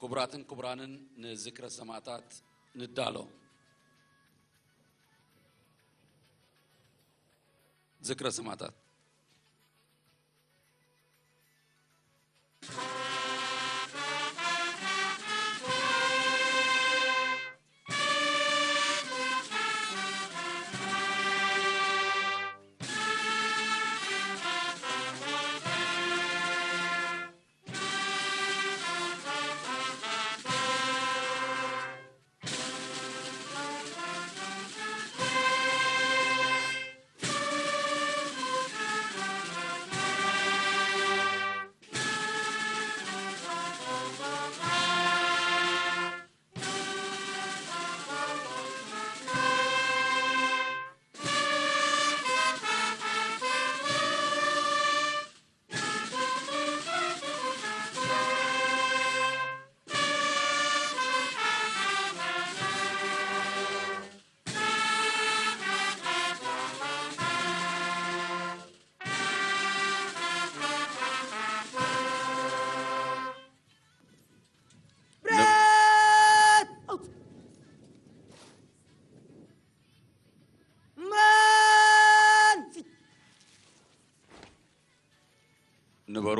ክቡራትን ክቡራንን፣ ንዝክረ ሰማእታት ንዳሎ። ዝክረ ሰማእታት። ብረት! ኣውፅ! ማን! ንበሩ።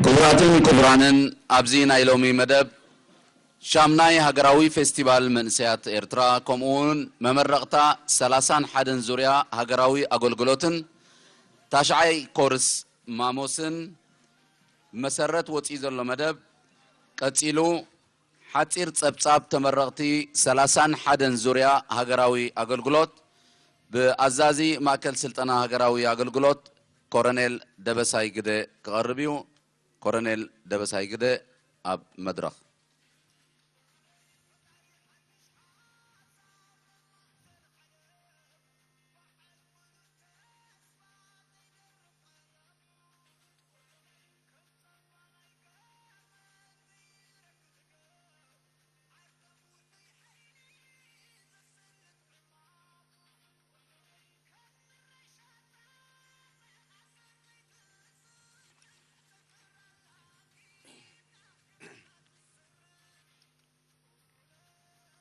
ክቡራትን ክቡራንን፣ ኣብዚ ናይ ሎሚ መደብ ሻምናይ ሃገራዊ ፌስቲቫል መንእሰያት ኤርትራ፣ ከምኡውን መመረቕታ ሰላሳን ሓደን ዙርያ ሃገራዊ ኣገልግሎትን ታሽዓይ ኮርስ ማሞስን መሰረት ወጺኡ ዘሎ መደብ ቀጺሉ፣ ሓጺር ጸብጻብ ተመረቕቲ ሰላሳን ሓደን ዙርያ ሃገራዊ ኣገልግሎት ብኣዛዚ ማእከል ስልጠና ሃገራዊ ኣገልግሎት ኮረኔል ደበሳይ ግደ ክቐርብ እዩ። ኮረኔል ደበሳይ ግደ፣ ኣብ መድረኽ።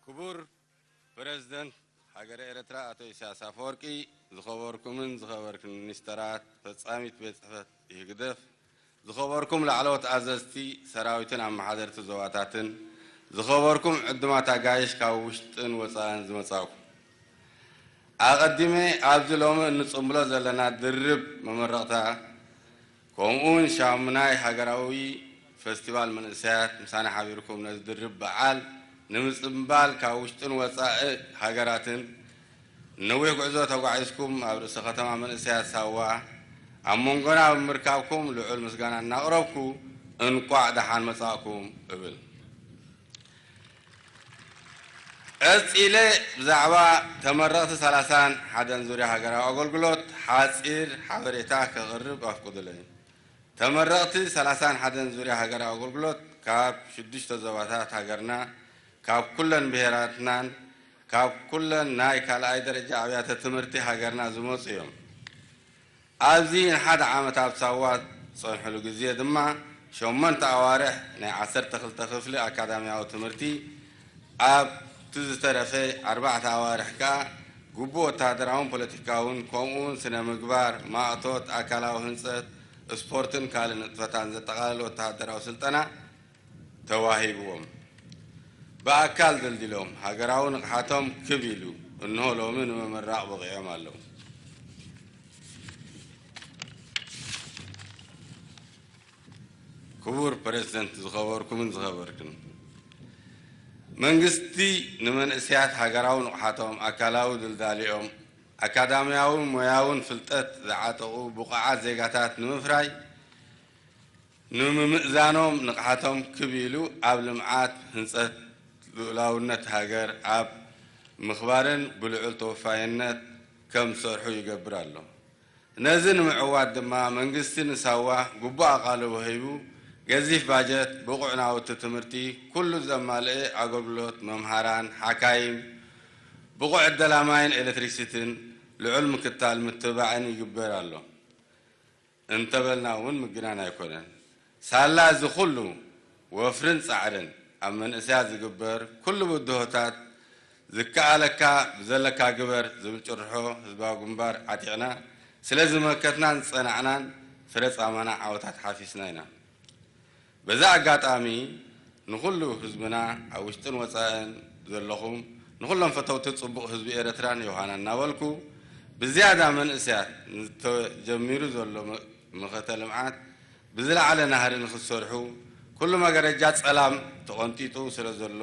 ክቡር ፕረዚደንት ሃገረ ኤርትራ ኣቶ ኢሳያስ ኣፈወርቂ፣ ዝኸበርኩምን ዝኸበርክን ሚኒስተራት፣ ፈጻሚት ቤት ጽሕፈት ህግደፍ፣ ዝኸበርኩም ላዕለዎት ኣዘዝቲ ሰራዊትን ኣመሓደርቲ ዞባታትን፣ ዝኸበርኩም ዕዱማት ኣጋይሽ ካብ ውሽጥን ወጻእን ዝመጻእኩም፣ ኣቐዲመ ኣብዚ ሎሚ እንጽንብሎ ዘለና ድርብ መመረቕታ፣ ከምኡውን ሻሙናይ ሃገራዊ ፈስቲቫል መንእሰያት ምሳና ሓቢርኩም ነዚ ድርብ በዓል ንምጽንባል ካብ ውሽጥን ወጻኢ ሃገራትን ነዊሕ ጉዕዞ ተጓዒዝኩም ኣብ ርእሰ ከተማ መንእሰያት ሳዋ ኣብ መንጎና ብምርካብኩም ልዑል ምስጋና እናቕረብኩ እንቋዕ ደሓን መጻእኩም እብል። ቀጺለ ብዛዕባ ተመረቕቲ ሰላሳን ሓደን ዙርያ ሃገራዊ ኣገልግሎት ሓጺር ሓበሬታ ከቕርብ ኣፍቅዱለይ። ተመረቕቲ ሰላሳን ሓደን ዙርያ ሃገራዊ ኣገልግሎት ካብ ሽዱሽተ ዞባታት ሃገርና፣ ካብ ኩለን ብሄራትናን ካብ ኩለን ናይ ካልኣይ ደረጃ ኣብያተ ትምህርቲ ሃገርና ዝመጹ እዮም። ኣብዚ ንሓደ ዓመት ኣብ ሳዋ ዝጸንሕሉ ግዜ ድማ ሸሞንተ ኣዋርሕ ናይ ዓሰርተ ክልተ ክፍሊ ኣካዳሚያዊ ትምህርቲ፣ ኣብቲ ዝተረፈ ኣርባዕተ ኣዋርሕ ከኣ ግቡእ ወተሃደራውን ፖለቲካውን፣ ከምኡውን ስነ ምግባር፣ ማእቶት፣ ኣካላዊ ህንጸት፣ ስፖርትን ካልእ ንጥፈታን ዘጠቓለለ ወተሃደራዊ ስልጠና ተዋሂብዎም፣ ብኣካል ደልዲሎም፣ ሃገራዊ ንቕሓቶም ክብ ኢሉ፣ እንሆ ሎሚ ንምምራቕ በቒዖም ኣለዉ። ክቡር ፕረዚደንት፣ ዝኸበርኩምን ዝኸበርክን፣ መንግስቲ ንመንእሰያት ሃገራዊ ንቕሓቶም፣ ኣካላዊ ድልዳሊኦም፣ ኣካዳሚያውን ሞያውን ፍልጠት ዝዓጠቑ ብቑዓት ዜጋታት ንምፍራይ፣ ንምምእዛኖም ንቕሓቶም ክብ ኢሉ ኣብ ልምዓት ህንጸት ልኡላውነት ሃገር ኣብ ምኽባርን ብልዑል ተወፋይነት ከም ዝሰርሑ ይገብር ኣሎ። ነዚ ንምዕዋት ድማ መንግስቲ ንሳዋ ግቡእ ኣቓልቦ ሂቡ፣ ገዚፍ ባጀት፣ ብቑዕ ናውቲ ትምህርቲ፣ ኩሉ ዘማልአ ኣገልግሎት፣ መምሃራን፣ ሓካይም፣ ብቑዕ ዕደላ ማይን ኤሌክትሪክሲቲን፣ ልዑል ምክታል ምትብባዕን ይግበር ኣሎ። እንተበልና እውን ምግናን ኣይኮነን። ሳላ እዚ ኩሉ ወፍርን ጻዕርን ኣብ መንእሰያት ዝግበር ኩሉ ብድሆታት ዝከኣለካ ብዘለካ ግበር ዝብል ጭርሖ ህዝባዊ ግንባር ዓጢቕና ስለ ዝመከትናን ዝጸናዕናን ፍረ ጻማና ዓወታት ሓፊስና ኢና። በዚ ኣጋጣሚ ንኹሉ ህዝብና ኣብ ውሽጥን ወጻእን ዘለኹም ንኹሎም ፈተውቲ ጽቡቕ ህዝቢ ኤረትራን ዮሃና እናበልኩ ብዝያዳ መንእሰያት ንተጀሚሩ ዘሎ መ-፣ መኸተ ልምዓት ብዝለዓለ ናህሪ ንኽትሰርሑ ኩሉ መገረጃ ጸላም ተቐንጢጡ ስለ ዘሎ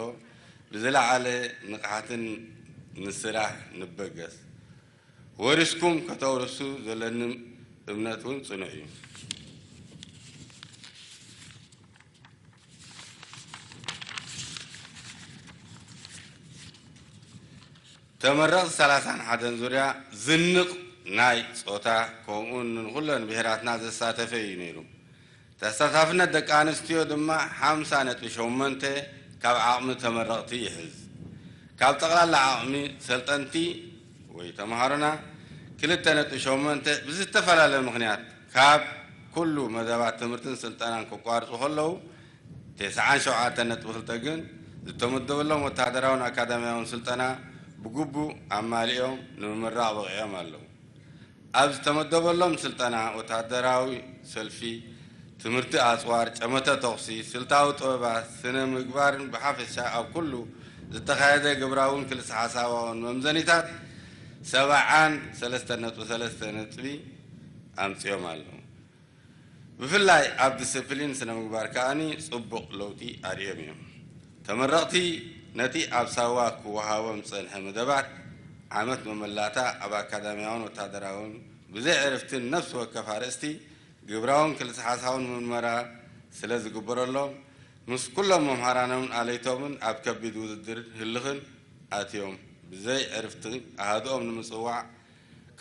ብዝለዓለ ንቕሓትን ንስራሕ ንበገስ። ወሪስኩም ከተውርሱ ዘለኒ እምነት እውን ጽኑዕ እዩ። ተመረቕቲ ሰላሳን ሓደን ዙርያ ዝንቕ ናይ ጾታ ከምኡውን ንኹለን ብሄራትና ዘሳተፈ እዩ ነይሩ። ተሳታፍነት ደቂ ኣንስትዮ ድማ ሓምሳ ነጥቢ ሸሞንተ ካብ ዓቕሚ ተመረቕቲ ይሕዝ። ካብ ጠቕላላ ዓቕሚ ሰልጠንቲ ወይ ተምሃሮና ክልተ ነጥቢ ሸሞንተ ብዝተፈላለየ ምኽንያት ካብ ኩሉ መደባት ትምህርትን ስልጠናን ክቋርጹ ከለዉ፣ ተስዓን ሸውዓተን ነጥቢ ክልተ ግን ዝተመደበሎም ወተሃደራውን ኣካዳሚያውን ስልጠና ብግቡእ ኣማሊኦም ንምምራቕ በቒዖም ኣለዉ። ኣብ ዝተመደበሎም ስልጠና ወተሃደራዊ ሰልፊ፣ ትምህርቲ ኣጽዋር፣ ጨመተ ተኹሲ፣ ስልታዊ ጥበባት፣ ስነ ምግባርን ብሓፈሻ ኣብ ኩሉ ዝተኻየደ ግብራውን ክልሰ ሓሳባውን መምዘኒታት ሰብዓን ሰለስተ ነጥቢ ሰለስተ ነጥቢ ኣምጺኦም ኣለዉ። ብፍላይ ኣብ ዲስፕሊን ስነ ምግባር ከኣኒ ጽቡቕ ለውጢ ኣርእዮም እዮም። ተመረቕቲ ነቲ ኣብ ሳዋ ክወሃቦም ዝጸንሐ መደባት ዓመት መመላእታ ኣብ ኣካዳሚያውን ወተሃደራውን ብዘይ ዕርፍትን ነፍሲ ወከፍ ኣርእስቲ ግብራውን ክልሰ ሓሳውን ምርመራ ስለ ዝግበረሎም ምስ ኩሎም መምሃራኖምን ኣለይቶምን ኣብ ከቢድ ውድድርን ህልኽን ኣትዮም፣ ብዘይ ዕርፍቲ ኣሃዱኦም ንምጽዋዕ፣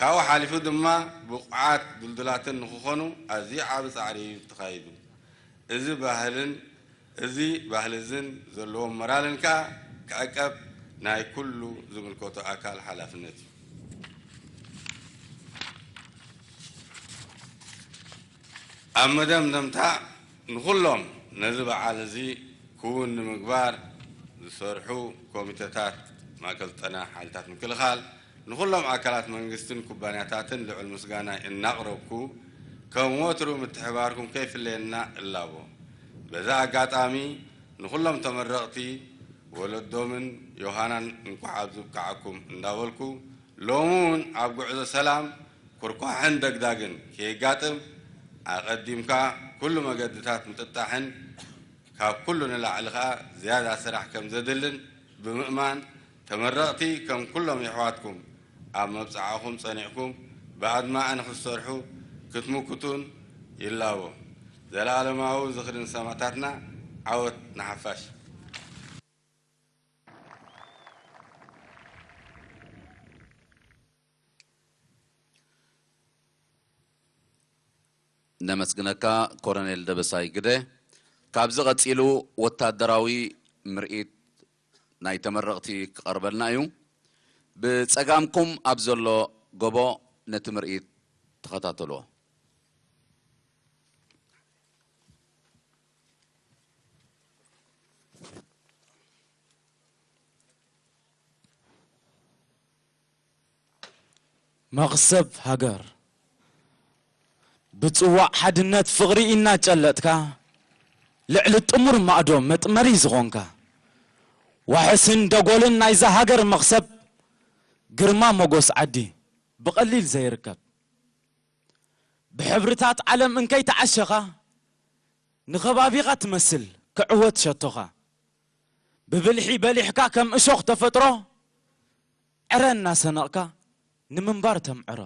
ካብኡ ሓሊፉ ድማ ብቑዓት ድልዱላትን ንኽኾኑ ኣዝዩ ዓቢ ጻዕሪ እዩ ተኻይዱ። እዚ ባህልን፣ እዚ ባህሊ እዝን ዘለዎም ሞራልን ከኣ ክዕቀብ ናይ ኩሉ ዝምልከቶ ኣካል ሓላፍነት እዩ። ኣብ መደምደምታ፣ ንኹሎም ነዚ በዓል እዚ ክውን ንምግባር ዝሰርሑ ኮሚተታት ማእከል ዝጸና ሓይልታት ምክልኻል፣ ንኹሎም ኣካላት መንግስትን ኩባንያታትን ልዑል ምስጋናይ እናቕረብኩ፣ ከም ወትሩ ምትሕባርኩም ከይፍለየና እላቦ። በዚ ኣጋጣሚ፣ ንኹሎም ተመረቕቲ፣ ወለዶምን ዮሃናን እንኳዕ ኣብዚ ብቅዓኩም እንዳበልኩ፣ ሎሚ እውን ኣብ ጉዕዞ ሰላም ኩርኳሕን ደግዳግን ከየጋጥም ኣቐዲምካ ኩሉ መገድታት ምጥጣሕን ካብ ኩሉ ንላዕሊ ኸኣ ዝያዳ ስራሕ ከም ዘድልን ብምእማን፣ ተመረቕቲ ከም ኩሎም የሕዋትኩም ኣብ መብጽዓኹም ጸኒዕኩም ብኣድማዒ ንኽትሰርሑ ክትምክቱን ይላቦ። ዘለኣለማዊ ዝኽሪ ንሰማእታትና! ዓወት ንሓፋሽ! ነመስግነካ ኮረኔል ደበሳይ ግደ። ካብዚ ቀጺሉ ወታደራዊ ምርኢት ናይ ተመረቕቲ ክቐርበልና እዩ። ብጸጋምኩም ኣብ ዘሎ ጎቦ ነቲ ምርኢት ተኸታተልዎ። መኽሰብ ሃገር ብጽዋዕ ሓድነት ፍቕሪ እናጨለጥካ፣ ልዕሊ ጥሙር ማእዶ መጥመሪ ዝኾንካ፣ ዋሕስን ደጎልን ናይዛ ሃገር መኽሰብ፣ ግርማ ሞጎስ ዓዲ ብቐሊል ዘይርከብ። ብሕብርታት ዓለም እንከይተዓሸኻ፣ ንኸባቢኻ ትመስል ክዕወት ሸቶኻ። ብብልሒ በሊሕካ ከም እሾኽ ተፈጥሮ፣ ዕረ እናሰነቕካ ንምንባር ተምዕሮ።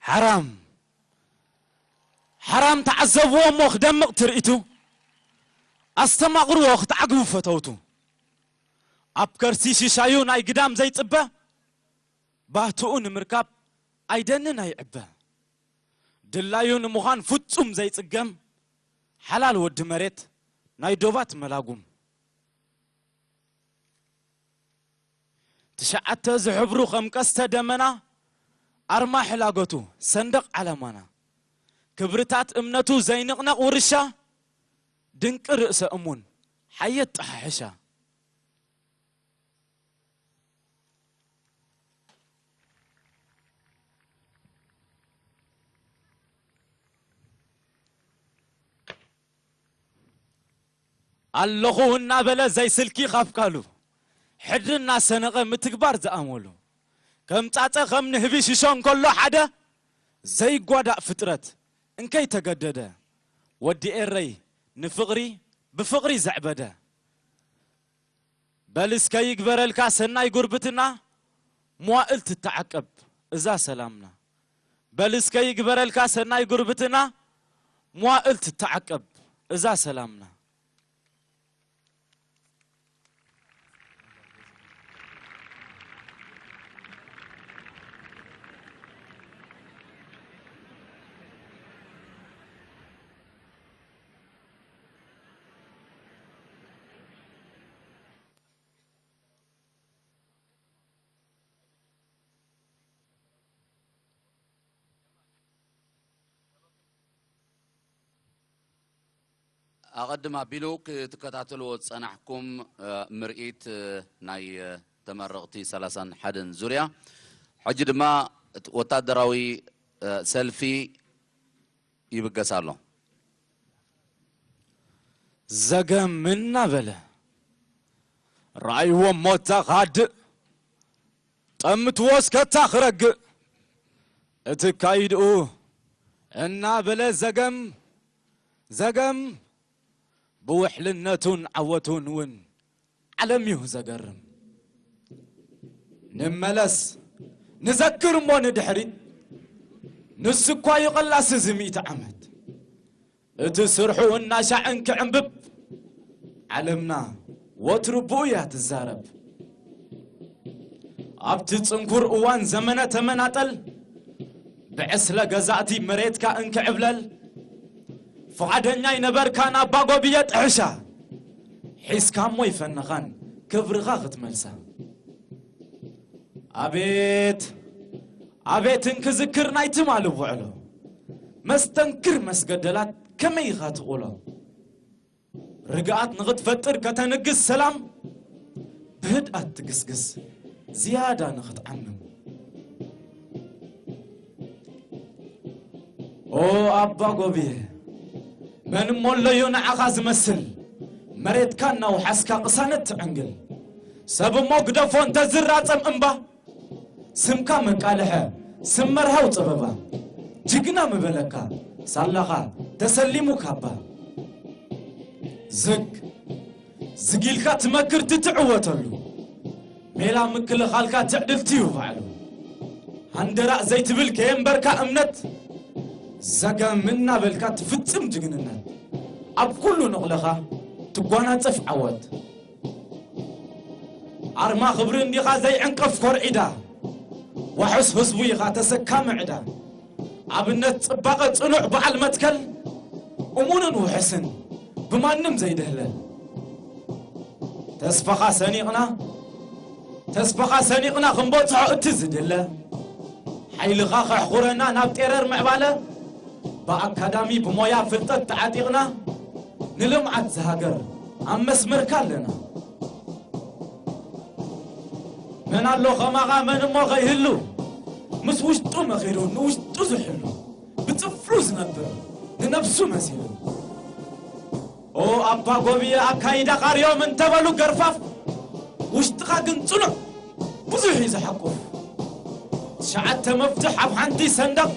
ሓራም ሓራም ተዓዘብዎ እሞ ክደምቕ ትርኢቱ፣ ኣስተማቕርዎ ክትዓግቡ ፈተውቱ። ኣብ ከርሲ ሽሻዩ ናይ ግዳም ዘይጽበ፣ ባህትኡ ንምርካብ ኣይደንን ኣይዕበ። ድላዩ ንምዃን ፍጹም ዘይጽገም፣ ሓላል ወዲ መሬት ናይ ዶባት መላጉም። ትሽዓተ ዝሕብሩ ከም ቀስተ ደመና፣ ኣርማ ሕላገቱ ሰንደቕ ዓላማና። ክብርታት እምነቱ ዘይንቕነቕ ውርሻ፣ ድንቂ ርእሰ እሙን ሓየት ጠሓሕሻ። ኣለኹ እናበለ ዘይስልኪ ኻፍካሉ፣ ሕድሪ እናሰነቐ ምትግባር ዝኣመሉ፣ ከም ጻጸ ከም ንህቢ ሽሾ እንከሎ ሓደ፣ ዘይጓዳእ ፍጥረት እንከይ ተገደደ፣ ወዲ ኤረይ ንፍቕሪ ብፍቕሪ ዘዕበደ። በል እስከ ይግበረልካ ሰናይ ጉርብትና፣ መዋእል ትተዓቀብ እዛ ሰላምና። በል እስከ ይግበረልካ ሰናይ ጉርብትና፣ መዋእል ትተዓቀብ እዛ ሰላምና። ኣቐድም ኣቢሉ ክትከታተልዎ ዝጸናሕኩም ምርኢት ናይ ተመረቕቲ ሰላሳን ሓደን ዙርያ፣ ሕጂ ድማ ወታደራዊ ሰልፊ ይብገስ ኣሎ። ዘገም እናበለ ረኣይዎ ሞታ ኻድእ፣ ጠምትዎ እስከታ ክረግእ፣ እቲ ካይድኡ እናበለ ዘገም ዘገም ብውሕልነቱን ዓወቱን እውን ዓለም እዩ ዘገርም። ንመለስ ንዘክር እሞ ንድሕሪት፣ ንሱ እኳ ይቐላስ እዚ ሚእቲ ዓመት። እቲ ስርሑ እናሻዕ እንክዕንብብ፣ ዓለምና ወትሩ ብኡ እያ ትዛረብ። ኣብቲ ጽንኩር እዋን ዘመነ ተመናጠል፣ ብዕስለ ገዛእቲ መሬትካ እንክዕብለል፣ ፍቓደኛ ኣይነበርካን ኣባ ጎብየ ጥሕሻ፣ ሒዝካ እሞ ይፈነኻን ክብርኻ ክትመልሳ። ኣቤት ኣቤት እንክዝክር ናይ ትማሊ ውዕሎ፣ መስተንክር መስገደላት ከመይ ኢኻ ትቑሎ? ርግኣት ንኽትፈጥር ከተንግስ ሰላም፣ ብህድኣት ትግስግስ ዝያዳ ንኽትዓምም። ኦ ኣባ ጎብየ፣ መን እሞ ኣሎዮ ንዓኻ ዝመስል? መሬትካ እናውሓስካ ቅሳነት ትዕንግል። ሰብ እሞ ግደፎ እንተዝራጸም እምባ፣ ስምካ መቃልሐ ስም መርሃው ጸበባ። ጅግና ምበለካ ሳላኻ ተሰሊሙ ካባ። ዝግ ዝጊልካ ትመክር ትትዕወተሉ፣ ሜላ ምክልኻልካ ትዕድልቲ እዩ ባዕሉ። ሃንደራእ ዘይትብል ከየንበርካ እምነት፣ ዘገም እናበልካ ትፍጽም ጅግንነት፣ ኣብ ኩሉ ንቕለኻ ትጓናጸፍ ዓወት። ኣርማ ክብሪ እንዲኻ ዘይዕንቀፍ ኮርዒዳ፣ ዋሕስ ህዝቡ ኢኻ ተሰካሚ ዕዳ። ኣብነት ጽባቐ ጽኑዕ በዓል መትከል፣ እሙንን ውሕስን ብማንም ዘይድህለል። ተስፋኻ ሰኒቕና፣ ተስፋኻ ሰኒቕና ክንበጽሖ እቲ ዝድለ፣ ሓይልኻ ከሕኹረና ናብ ጤረር ምዕባለ፣ ብኣካዳሚ ብሞያ ፍልጠት ተዓጢቕና፣ ንልምዓት ዝሃገር ኣብ መስመርካ ኣለና። መን ኣሎ ኸማኻ መን እሞ ኸይህሉ፣ ምስ ውሽጡ መኺሩ ንውሽጡ ዝሕሉ፣ ብጽፍሩ ዝነብር ንነብሱ መሲሉ። ኦ ኣባ ጎብየ ኣካይዳ ቃርዮም እንተበሉ ገርፋፍ፣ ውሽጥኻ ግን ጽኑዕ ብዙሕ እዩ ዝሓቁፍ። ትሽዓተ መፍትሕ ኣብ ሓንቲ ሰንደቕ፣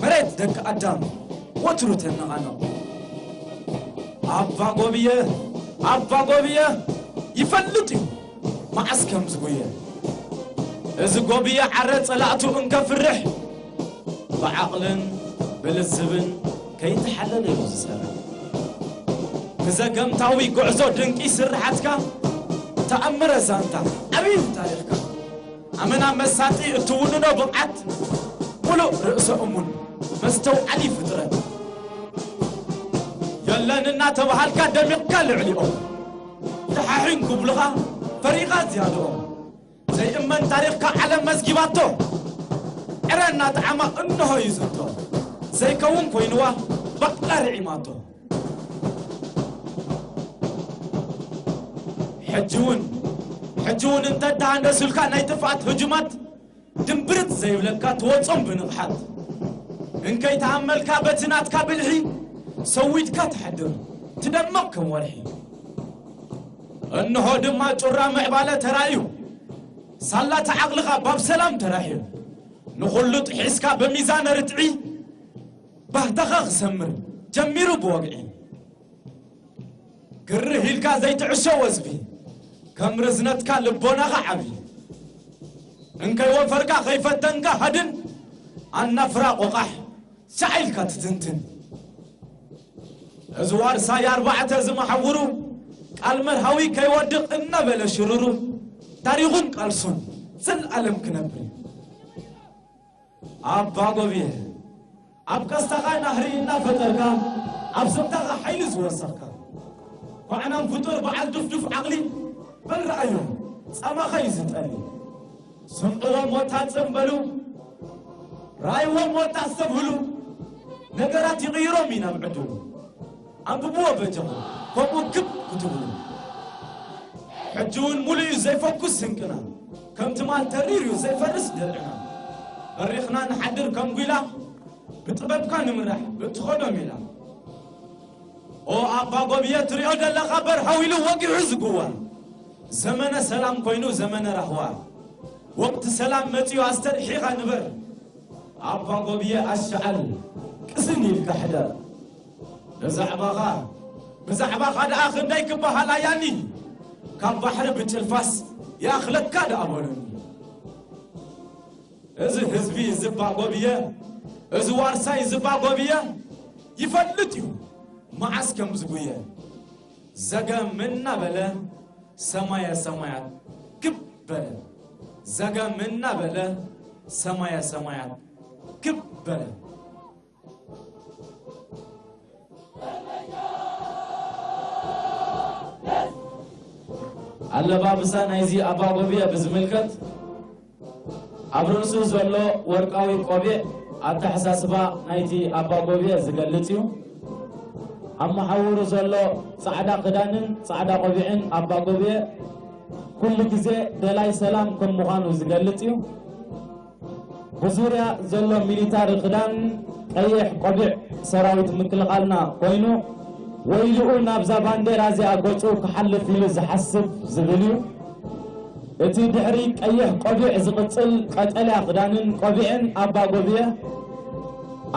መሬት ደቂ ኣዳም ወትሩ ተነቓነቕ። ኣባ ጎብየ ኣባ ጎብየ ይፈልጥ እዩ መዓስ ከም ዝጉየ። እዚ ጎብየ ዓረ ጸላእቱ እንከፍርሕ፣ ብዓቕልን ብልዝብን ከይተሓለለ እዩ ዝሰርሕ። ብዘገምታዊ ጉዕዞ ድንቂ ስርሓትካ፣ ተኣምረ ዛንታ ዓብዩ ታሪኽካ። ኣመና መሳጢ እትውንኖ ብቕዓት፣ ሙሉእ ርእሰ እሙን መስተውዓሊ ፍጥረት። የለን እናተባሃልካ ደሚቕካ ልዕሊኦም፣ ተሓሒን ክብሉኻ ፈሪኻ ዝያድኦም። ዘይእመን ታሪኽካ ዓለም መዝጊባቶ፣ ዕረ እናጠዓማ እንሆ እዩ ዝብሎ። ዘይከውን ኮይንዋ ባቕላ ርዒማቶ። ሕጂ እውን ሕጂ እውን እንተተሃንደሱልካ ናይ ጥፍኣት ህጁማት፣ ድንብርት ዘይብለካ ትወጾም ብንቕሓት። እንከይተኣመልካ በቲ ናትካ ብልሒ፣ ሰዊድካ ትሓድር ትደምቕ ከም ወርሒ። እንሆ ድማ ጩራ ምዕባለ ተራእዩ፣ ሳላ ተዓቕልኻ ባብ ሰላም ተራሕዩ። ንኹሉ ጥሒስካ ብሚዛን ርትዒ፣ ባህታኻ ክሰምር ጀሚሩ ብወግዒ። ግርህ ኢልካ ዘይትዕሾ ወዝቢ፣ ከም ርዝነትካ ልቦናኻ ዓቢ። እንከይወፈርካ ከይፈተንካ ሃድን፣ ኣናፍራ ቆቓሕ ሻዕ ኢልካ ትትንትን። እዚ ዋርሳይ ኣርባዕተ ዝመሓውሩ፣ ቃል መርሃዊ ከይወድቕ እናበለ ሽሩሩ፣ ታሪኹን ቃልሱን ዘልኣለም ክነብር እዩ። ኣባ ጎብየ፣ ኣብ ቀስታኻ ናህሪ እናፈጠርካ፣ ኣብ ስምታኻ ሓይሊ ዝወሰኽካ፣ ኳዕናም ፍጡር በዓል ድፍዱፍ ዓቕሊ፣ በል ረኣዮ፣ ጻማኻ እዩ ዝጠሊ። ስምዕዎም ወታ ጽም በሉ፣ ረኣይዎም ወታ ኣስተብህሉ፣ ነገራት ይቕይሮም እዩ ናብ ዕድሉ። ኣንብብዎ በጃኹም፣ ከምኡ ክብ ክትብሉ። ሕጂ እውን ሙሉእ እዩ ዘይፈኩስ ስንቅና፣ ከም ትማል ተሪር እዩ ዘይፈርስ ድርዕና። በሪኽና ንሓድር ከም ጒላ፣ ብጥበብካ ንምራሕ ብእትኸዶ ሜላ። ኦ ኣባ ጎብየ፣ ትሪኦ ደለኻ በር ሃዊሉ ወጊሑ ዝግዋል። ዘመነ ሰላም ኮይኑ ዘመነ ራህዋ። ወቕቲ ሰላም መጺኡ ኣስተርሒኻ ንበር። ኣባ ጎብየ ኣሻዓል ቅስን ኢልካ ሕደር። ብዛዕባኻ፣ ብዛዕባኻ ደኣ ክንደይ ክበሃል ኣያኒ? ካብ ባሕሪ ብጭልፋስ ይኣኽለካ ደኣ በሉኒ። እዚ ህዝቢ ዝባጎብየ፣ እዚ ዋርሳይ ዝባጎብየ ይፈልጥ እዩ መዓስ ከም ዝጉየ። ዘገም እናበለ ሰማየ ሰማያት ክብ በለ። ዘገም እናበለ ሰማየ ሰማያት ክብ በለ። ኣለባብሳ ናይዚ ኣባጎብየ ብዝምልከት፣ ኣብ ርእሱ ዘሎ ወርቃዊ ቆቢዕ ኣተሓሳስባ ናይቲ ኣባጎብየ ዝገልጽ እዩ። ኣብ መሓውሩ ዘሎ ጻዕዳ ክዳንን ጻዕዳ ቆቢዕን ኣባጎብየ ኩሉ ግዜ ደላይ ሰላም ከም ምዃኑ ዝገልጽ እዩ። ብዙርያ ዘሎ ሚሊታሪ ክዳን ቀይሕ ቆቢዕ ሰራዊት ምክልኻልና ኮይኑ፣ ወይልኡ ናብዛ ባንዴራ እዚኣ ገጹ ክሓልፍ ኢሉ ዝሓስብ ዝብል እዩ። እቲ ድሕሪ ቀይሕ ቆቢዕ ዝቕጽል ቀጠልያ ክዳንን ቆቢዕን ኣባ ጎብየ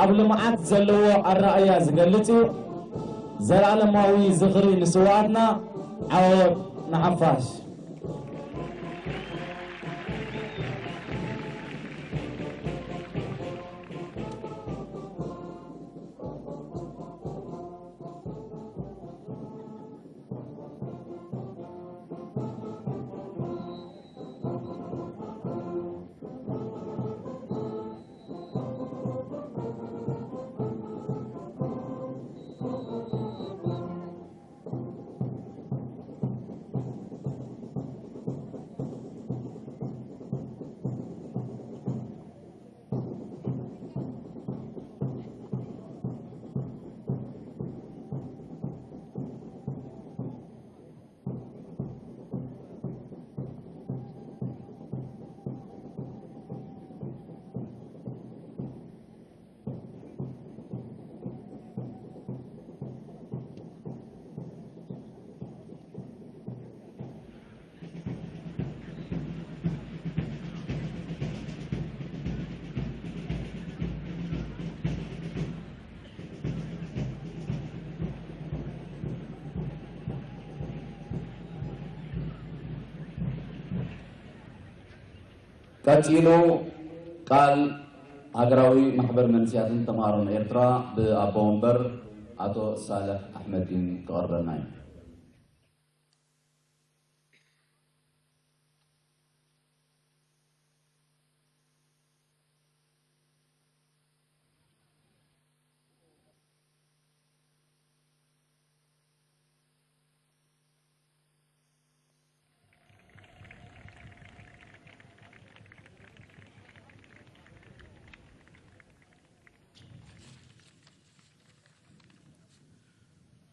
ኣብ ልምዓት ዘለዎ ኣረኣእያ ዝገልጽ እዩ። ዘላለማዊ ዝኽሪ ንስውኣትና፣ ዓወት ንሓፋሽ። ቀጺሉ ቃል ሃገራዊ ማሕበር መንእሰያትን ተማሃሮን ኤርትራ ብኣቦ ወንበር ኣቶ ሳልሕ ኣሕመዲን ክቐርበልና እዩ።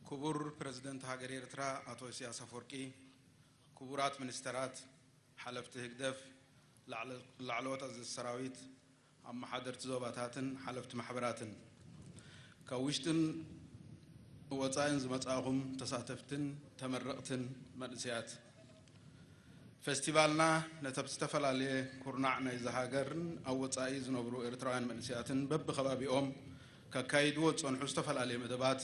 ክቡር ፕረዚደንት ሃገር ኤርትራ ኣቶ ኢሳያስ ኣፈወርቂ፣ ክቡራት ሚኒስተራት፣ ሓለፍቲ ህግደፍ፣ ላዕለ-፣ ላዕለዎት ኣዘዝቲ ሰራዊት፣ ኣመሓደርቲ ዞባታትን ሓለፍቲ ማሕበራትን፣ ካብ ውሽጥን ወጻኢን ዝመጻእኹም ተሳተፍትን ተመረቕትን መንእሰያት፣ ፈስቲቫልና ነቲ ኣብ ዝተፈላለየ ኩርናዕ ናይዛ ሃገርን ኣብ ወጻኢ ዝነብሩ ኤርትራውያን መንእሰያትን በብኸባቢኦም ከካይድዎ ዝጸንሑ ዝተፈላለየ መደባት፣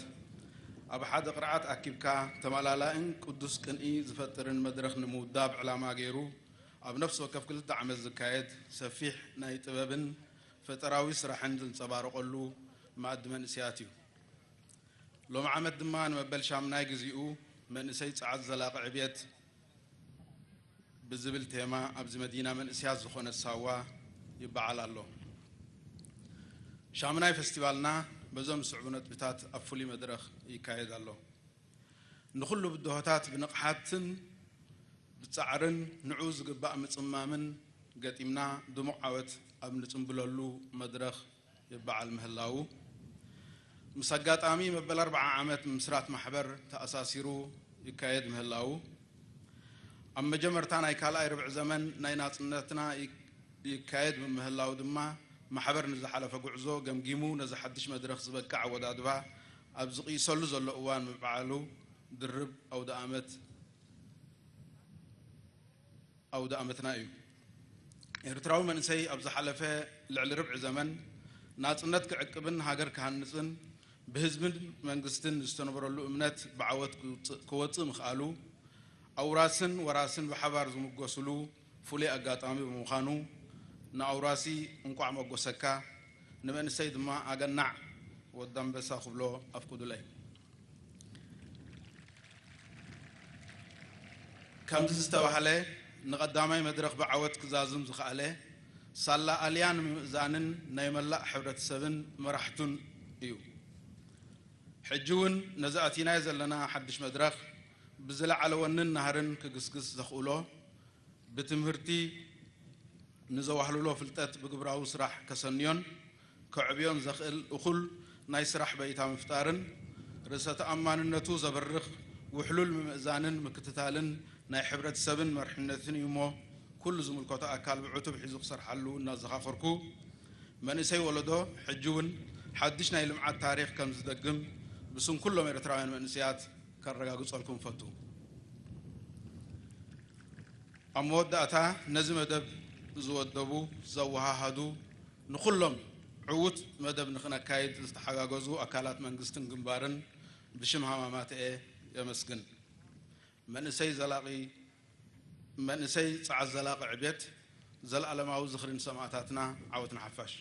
ኣብ ሓደ ቅርዓት ኣኪብካ ተመላላእን ቅዱስ ቅንኢ ዝፈጥርን መድረኽ ንምውዳብ ዕላማ ገይሩ፣ ኣብ ነፍሲ ወከፍ ክልተ ዓመት ዝካየድ ሰፊሕ ናይ ጥበብን ፈጠራዊ ስራሕን ዝንጸባረቐሉ መኣዲ መንእሰያት እዩ። ሎም ዓመት ድማ ንመበል ሻምናይ ግዚኡ መንእሰይ ጸዓት ዘላቒ ዕብየት ብዝብል ቴማ ኣብዚ መዲና መንእሰያት ዝኾነት ሳዋ ይበዓል ኣሎ። ሻምናይ ፈስቲቫልና በዞም ዝስዕቡ ነጥብታት ኣብ ፍሉይ መድረኽ ይካየድ ኣሎ። ንኹሉ ብድሆታት ብንቕሓትን ብጻዕርን ንዕኡ ዝግባእ ምጽማምን ገጢምና ድሙቕ ዓወት ኣብ ንጽምብለሉ መድረኽ ይበዓል ምህላዉ፣ ምስ ኣጋጣሚ መበል ኣርብዓ ዓመት ምስራት ማሕበር ተኣሳሲሩ ይካየድ ምህላዉ፣ ኣብ መጀመርታ ናይ ካልኣይ ርብዒ ዘመን ናይ ናጽነትና ይ-፣ ይካየድ ብምህላዉ ድማ፣ ማሕበር ንዝሓለፈ ጉዕዞ ገምጊሙ ነዚ ሓድሽ መድረኽ ዝበቅዕ ኣወዳድባ ኣብ ዝቕይሰሉ ዘሎ እዋን ምብዓሉ ድርብ ኣውደ ኣመት ኣውደ ኣመትና እዩ። ኤርትራዊ መንእሰይ ኣብ ዝሓለፈ ልዕሊ ርብዒ ዘመን ናጽነት ክዕቅብን ሃገር ክሃንጽን ብህዝብን መንግስትን ዝተነበረሉ እምነት ብዓወት ክውጽእ፣ ክወጽእ ምኽኣሉ፣ ኣውራስን ወራስን ብሓባር ዝምጎስሉ ፍሉይ ኣጋጣሚ ብምዃኑ፣ ንኣውራሲ እንቋዕ መጎሰካ፣ ንመንእሰይ ድማ ኣገናዕ ወዲ ኣንበሳ ክብሎ ኣፍቁዱለይ። ከምዚ ዝተባህለ፣ ንቐዳማይ መድረኽ ብዓወት ክዛዝም ዝኸኣለ፣ ሳላ ኣልያ ንምእዛንን ናይ መላእ ሕብረተሰብን መራሕቱን እዩ። ሕጂ እውን ነዚ ኣቲናዮ ዘለና ሓድሽ መድረኽ ብዝለዓለ ወንን ናህርን ክግስግስ ዘኽእሎ፣ ብትምህርቲ ንዘዋህልሎ ፍልጠት ብግብራዊ ስራሕ ከሰንዮን ከዕብዮን ዘኽእል እኹል ናይ ስራሕ በይታ ምፍጣርን፣ ርእሰ ተኣማንነቱ ዘበርኽ ውሕሉል ምምእዛንን ምክትታልን ናይ ሕብረተሰብን መርሕነትን እዩ እሞ፣ ኩሉ ዝምልከቶ ኣካል ብዕቱብ ሒዙ ክሰርሓሉ እናዘኻኸርኩ፣ መንእሰይ ወለዶ ሕጂ እውን ሓድሽ ናይ ልምዓት ታሪኽ ከም ዝደግም ብስም ኩሎም ኤርትራውያን መንእሰያት ከረጋግጸልኩም እፈቱ። ኣብ መወዳእታ፣ ነዚ መደብ ዝወደቡ፣ ዘወሃሃዱ፣ ንኹሎም ዕዉት መደብ ንኽነካይድ ዝተሓጋገዙ ኣካላት መንግስትን ግንባርን ብሽም ሃማማተኤ የመስግን። መንእሰይ ዘላቒ፣ መንእሰይ ጸዓት ዘላቒ ዕቤት፣ ዘለኣለማዊ ዝኽሪ ንሰማእታትና፣ ዓወት ንሓፋሽ።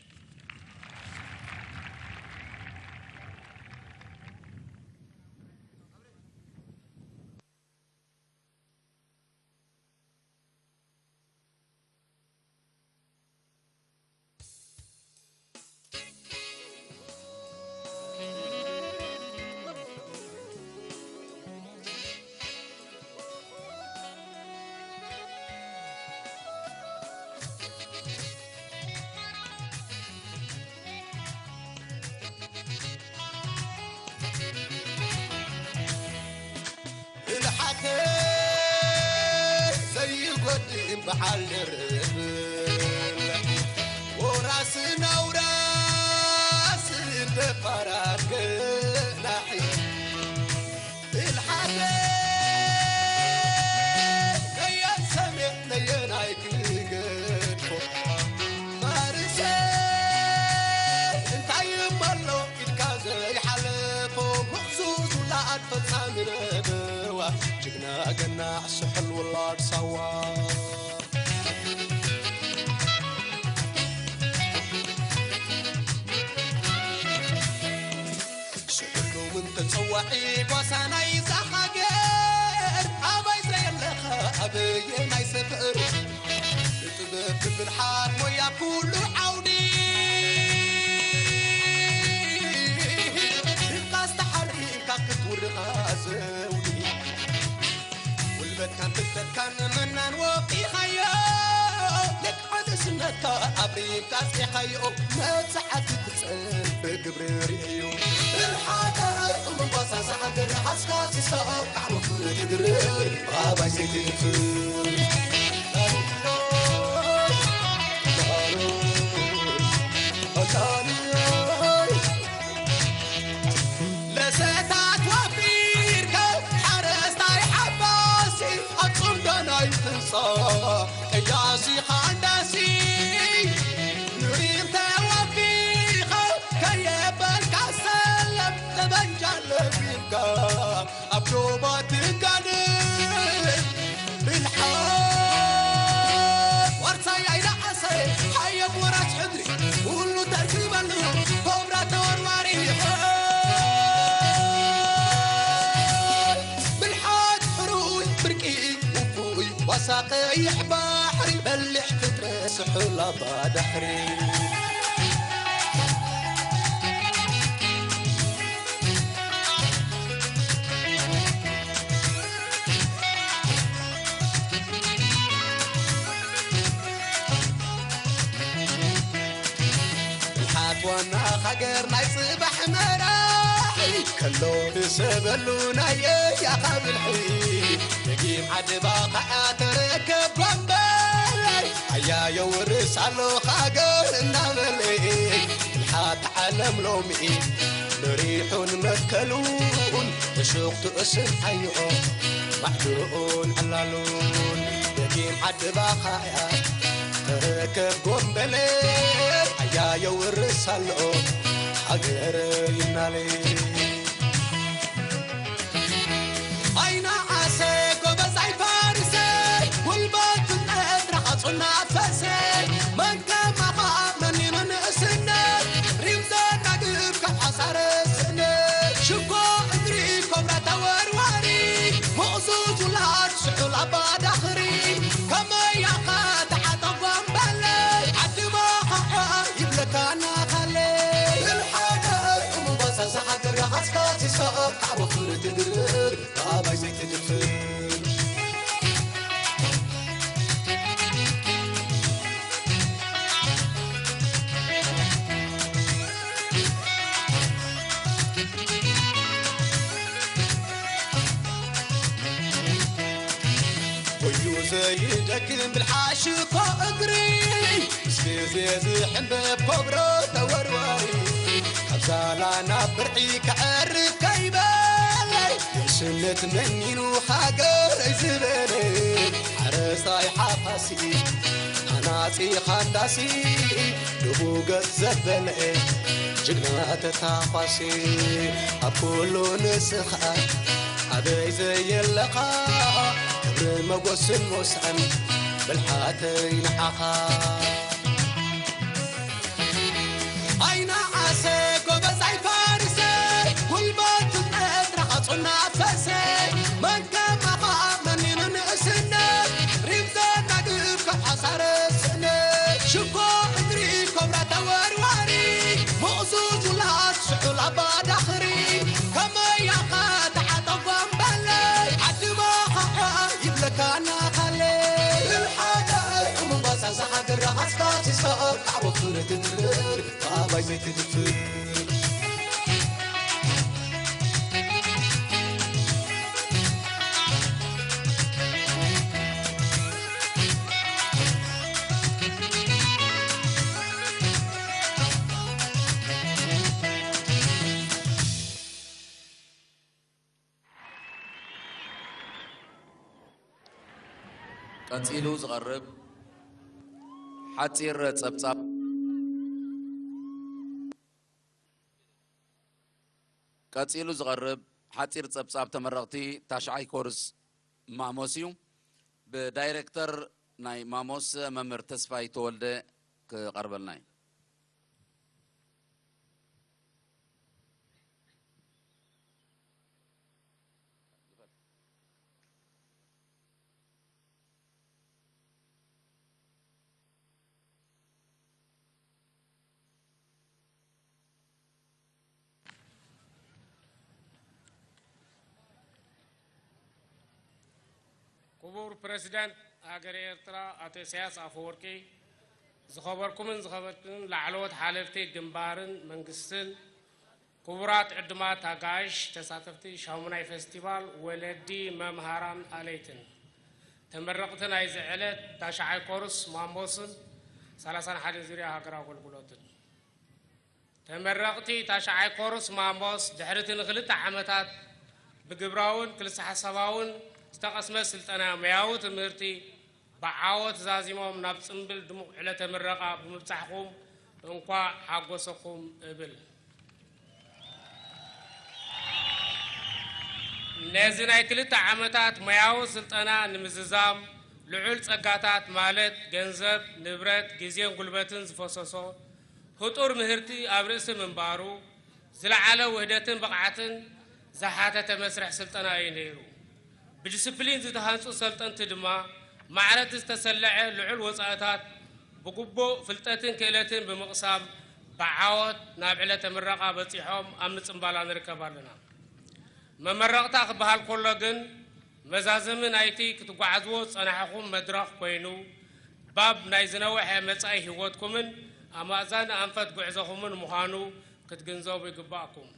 የውርስ ኣሎ ሃገር ይናለይ። ኣይና ዓሰ ጎበዝ ኣይፋርሰ ጉልበት ፍልጠት ረኻጹና ፈሰ መን ከማኻ መኒኑ ንእስነት ሪም ዘናግፍ ካብ ሓሳረ ስእነት ሽኮ እግሪ ኮብራ ተወርዋሪ ምቕዙዝ ውላድ ስሑል ኣባዳኽሪ ከመይ ያኻ ተዓጠ ጓምበለ ዓዲ መኸዖ ይብለካ ናኻለ። ብልሓደ እሙባሳ ዝሓድር ረኻስካ ሲሶ ካብ ፍርድ ድርር ኣባይ ዘይትድፍር። ወዩ ዘይደክም ብልሓሽ እኮ እግሪ ምስ ግዜ ዝሕንበብ ኮብሮ ተወርዋሪ ካብ ዛላ ናብ ብርዒ ክዐርፍ ከይበለይ ንእስነት መኒኑ ሃገረይ ዝበለ ሓረስታይ ሓፋሲ ሃናጺ ሃንዳሲ ንቡገት ዘበለ ጅግና ተታኳሲ ኣብ ኩሉ ንስኻ ኣበይ ዘየለኻ ክብርን መጎስን ሞስዐን ብልሓተይ ንዓኻ። ኣይና ዓሰ ጎበዝ ኣይፋርሰ ጉልበት ፍልጠት ረኻጹና ፈሰ መን ከማኻ መኒኑ ንእስነት ሪም ዘናግፍ ካብ ሓሳረ ስእነት ሽኮ እግሪ ኮብራ ተወርዋሪ ምቕዙዝ ውላድ ስሑል ኣባዳኽሪ ከመይ ያኻ ተዓጠ ጓምበለ ዓዲ መኸዖ ይብለካ ናኻለ። ብልሓደ እሙባሳ ዝሓድር ረኻስካ ሲሶ ካብ ፍርድ ድርር ኣባይ ዘይትድፍር። ቀጺሉ ዝቐርብ ሓጺር ጸብጻብ። ቀጺሉ ዝቐርብ ሓጺር ጸብጻብ ተመረቕቲ ታሽዓይ ኮርስ ማሞስ እዩ። ብዳይሬክተር ናይ ማሞስ መምህር ተስፋይ ተወልደ ክቐርበልና እዩ። ክቡር ፕረዚደንት ሃገረ ኤርትራ ኣቶ ኢሳያስ ኣፈወርቂ፣ ዝኸበርኩምን ዝኸበርክን ላዕለዎት ሓለፍቲ ግንባርን መንግስትን፣ ክቡራት ዕዱማት ኣጋይሽ፣ ተሳተፍቲ ሻሙናይ ፌስቲቫል፣ ወለዲ፣ መምሃራን ኣለይትን፣ ተመረቕቲ ናይዚ ዕለት ታሽዓይ ኮርስ ማሞስን ሰላሳን ሓደን ዙርያ ሃገራዊ ኣገልግሎትን። ተመረቕቲ ታሽዓይ ኮርስ ማሞስ ድሕሪ እቲ ንኽልተ ዓመታት ብግብራውን ክልሰ ሓሳባውን ዝተቐስመ ስልጠና ሞያዊ ትምህርቲ ብዓወት ዛዚሞም ናብ ጽምብል ድሙቕ ዕለተ ምረቓ ብምብጻሕኩም እንኳዕ ሓጎሰኩም እብል። ነዚ ናይ ክልተ ዓመታት ሞያዊ ስልጠና ንምዝዛም ልዑል ጸጋታት ማለት ገንዘብ፣ ንብረት፣ ግዜን ጉልበትን ዝፈሰሶ ህጡር ምህርቲ ኣብ ርእሲ ምንባሩ፣ ዝለዓለ ውህደትን ብቕዓትን ዝሓተተ መስርሕ ስልጠና እዩ ነይሩ። ብዲስፕሊን ዝተሃንጹ ሰልጠንቲ ድማ ማዕረ እቲ ዝተሰለዐ ልዑል ወጻኢታት ብግቡእ ፍልጠትን ክእለትን ብምቕሳም ብዓወት ናብ ዕለተ ምረቓ በጺሖም ኣብ ምጽንባላ ንርከብ ኣለና። መመረቕታ ክበሃል ከሎ ግን መዛዘሚ ናይቲ ክትጓዓዝዎ ዝጸናሕኹም መድረኽ ኮይኑ ባብ ናይ ዝነውሐ መጻኢ ህይወትኩምን ኣብ ማእዛኒ ኣንፈት ጉዕዞኹምን ምዃኑ ክትግንዘቡ ይግባእኩም።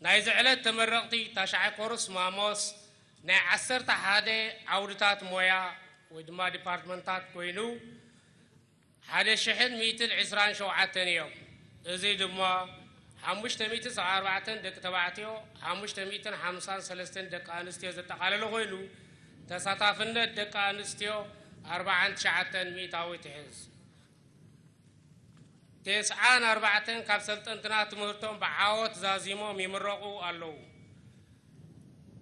ናይዚ ዕለት ተመረቕቲ ታሽዓይ ኮርስ ማሞስ ናይ ዓሰርተ ሓደ ዓውድታት ሞያ ወይ ድማ ዲፓርትመንታት ኮይኑ ሓደ ሽሕን ሚእትን ዕስራን ሸውዓተን እዮም። እዚ ድማ ሓሙሽተ ሚእትን ሰብዓን ኣርባዕተን ደቂ ተባዕትዮ፣ ሓሙሽተ ሚእትን ሓምሳን ሰለስተን ደቂ ኣንስትዮ ዘጠቓለለ ኮይኑ ተሳታፍነት ደቂ ኣንስትዮ ኣርባዓን ትሽዓተን ሚእታዊት ይሕዝ። ተስዓን ኣርባዕተን ካብ ሰልጠንትና ትምህርቶም ብዓወት ዛዚሞም ይምረቑ ኣለዉ።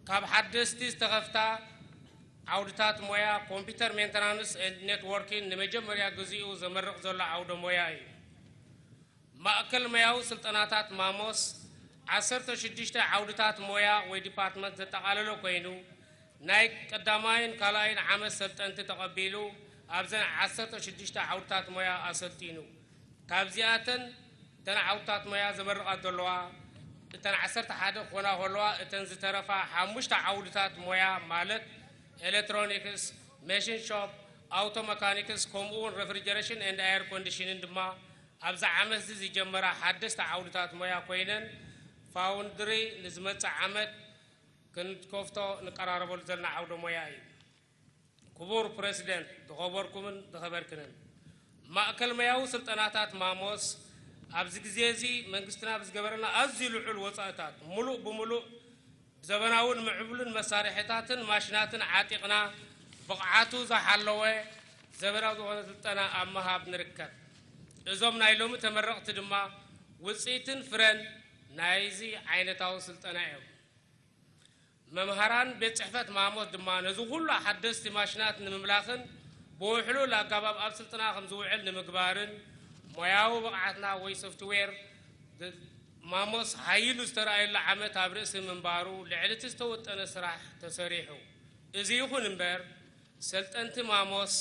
ካብ ሓደስቲ ዝተኸፍታ ዓውድታት ሞያ ኮምፒውተር ሜንተናንስ ኤንድ ኔትወርኪን ንመጀመርያ ግዚኡ ዘመርቕ ዘሎ ዓውደ ሞያ እዩ። ማእከል ሞያዊ ስልጠናታት ማሞስ ዓሰርተ ሽዱሽተ ዓውድታት ሞያ ወይ ዲፓርትመንት ዘጠቓለለ ኮይኑ፣ ናይ ቀዳማይን ካልኣይን ዓመት ሰልጠንቲ ተቐቢሉ ኣብዘን ዓሰርተ ሽዱሽተ ዓውድታት ሞያ ኣሰልጢኑ። ካብዚኣተን እተን ዓውድታት ሞያ ዘመርቓ ዘለዋ እተን ዓሰርተ ሓደ ክኾና ከለዋ፣ እተን ዝተረፋ ሓሙሽተ ዓውድታት ሞያ ማለት ኤሌክትሮኒክስ፣ መሽን ሾፕ፣ ኣውቶ መካኒክስ ከምኡ እውን ሬፍሪጀሬሽን ኤንድ ኤር ኮንዲሽንን ድማ ኣብዚ ዓመት እዚ ዝጀመራ ሓደስቲ ዓውድታት ሞያ ኮይነን፣ ፋውንድሪ ንዝመጽእ ዓመት ክንከፍቶ ንቀራረበሉ ዘለና ዓውደ ሞያ እዩ። ክቡር ፕረሲደንት፣ ዝኸበርኩምን ዝኸበርክንን፣ ማእከል ሞያዊ ስልጠናታት ማሞስ ኣብዚ ግዜ እዚ መንግስትና ብዝገበረና ኣዝዩ ልዑል ወጻኢታት፣ ሙሉእ ብሙሉእ ብዘበናውን ምዕቡልን መሳርሒታትን ማሽናትን ዓጢቕና፣ ብቕዓቱ ዝሓለወ ዘበናዊ ዝኾነ ስልጠና ኣብ ምሃብ ንርከብ። እዞም ናይ ሎሚ ተመረቕቲ ድማ ውጽኢትን ፍረን ናይዚ ዓይነታዊ ስልጠና እዮም። መምሃራን ቤት ጽሕፈት ማሞስ ድማ ነዚ ኩሉ ሓደስቲ ማሽናት ንምምላኽን ብውሕሉል ኣገባብ ኣብ ስልጠና ከም ዝውዕል ንምግባርን ሞያዊ ብቕዓትና ወይ ሶፍትዌር ማሞስ ሃይሉ ዝተረኣየሉ ዓመት ኣብ ርእሲ ምንባሩ፣ ልዕሊ እቲ ዝተወጠነ ስራሕ ተሰሪሑ። እዚ ይኹን እምበር፣ ሰልጠንቲ ማሞስ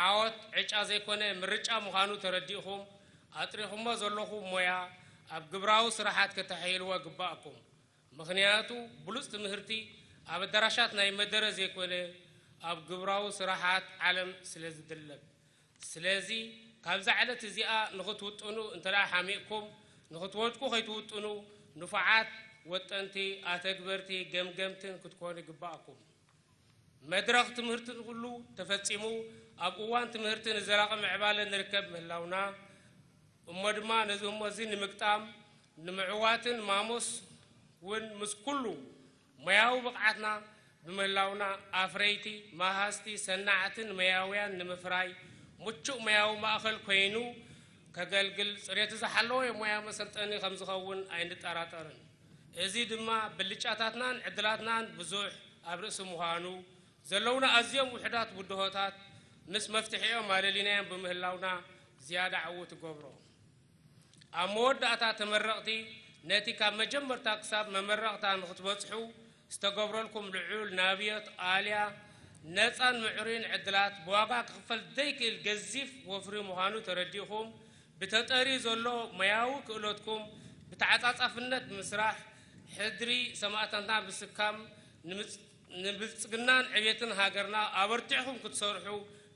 ዓወት ዕጫ ዘይኮነ ምርጫ ምዃኑ ተረዲእኹም፣ ኣጥሪኹሞ ዘለኹም ሞያ ኣብ ግብራዊ ስራሓት ከተሐይልዎ ግባእኩም። ምኽንያቱ፣ ብሉጽ ትምህርቲ ኣብ ኣዳራሻት ናይ መደረ ዘይኮነ፣ ኣብ ግብራዊ ስራሓት ዓለም ስለ ዝድለብ። ስለዚ፣ ካብዛ ዕለት እዚኣ ንኽትውጥኑ እንተ ደኣ ሓሚቕኩም፣ ንኽትወድቁ ከይትውጥኑ፣ ንፉዓት ወጠንቲ፣ ኣተግበርቲ፣ ገምገምትን ክትኮኑ ይግባእኩም። መድረኽ ትምህርቲ ኩሉ ተፈጺሙ፣ ኣብ እዋን ትምህርቲ ንዘላቒ ምዕባለ ንርከብ ምህላውና፣ እሞ ድማ ነዚ ህሞት እዚ ንምግጣም፣ ንምዕዋትን ማሞስ እውን ምስ ኩሉ ሞያዊ ብቕዓትና ብምህላውና፣ ኣፍረይቲ፣ መሃዝቲ፣ ሰናዕትን ሞያውያን ንምፍራይ ምቹእ ሞያዊ ማእከል ኮይኑ ከገልግል፣ ጽሬቱ ዝሓለወ ሞያ መሰልጠኒ ከም ዝኸውን ኣይንጠራጠርን። እዚ ድማ ብልጫታትናን ዕድላትናን ብዙሕ ኣብ ርእሲ ምዃኑ፣ ዘለውና ኣዝዮም ውሑዳት ብድሆታት ምስ መፍትሒኦም ኣለሊናዮም ብምህላውና ዝያዳ ዕዉት ይገብሮ። ኣብ መወዳእታ ተመረቕቲ ነቲ ካብ መጀመርታ ክሳብ መመረቕታ ንኽትበጽሑ ዝተገብረልኩም ልዑል ናብዮት ኣልያ ነጻን ምዕሩይን ዕድላት ብዋጋ ክኽፈል ዘይክእል ገዚፍ ወፍሪ ምዃኑ ተረዲእኹም ብተጠርዩ ዘሎ ሞያዊ ክእለትኩም ብተዓጻጻፍነት ብምስራሕ ሕድሪ ሰማእታትና ምስካም ንምጽ-፣ ንብልጽግናን ዕቤትን ሃገርና ኣበርቲዕኹም ክትሰርሑ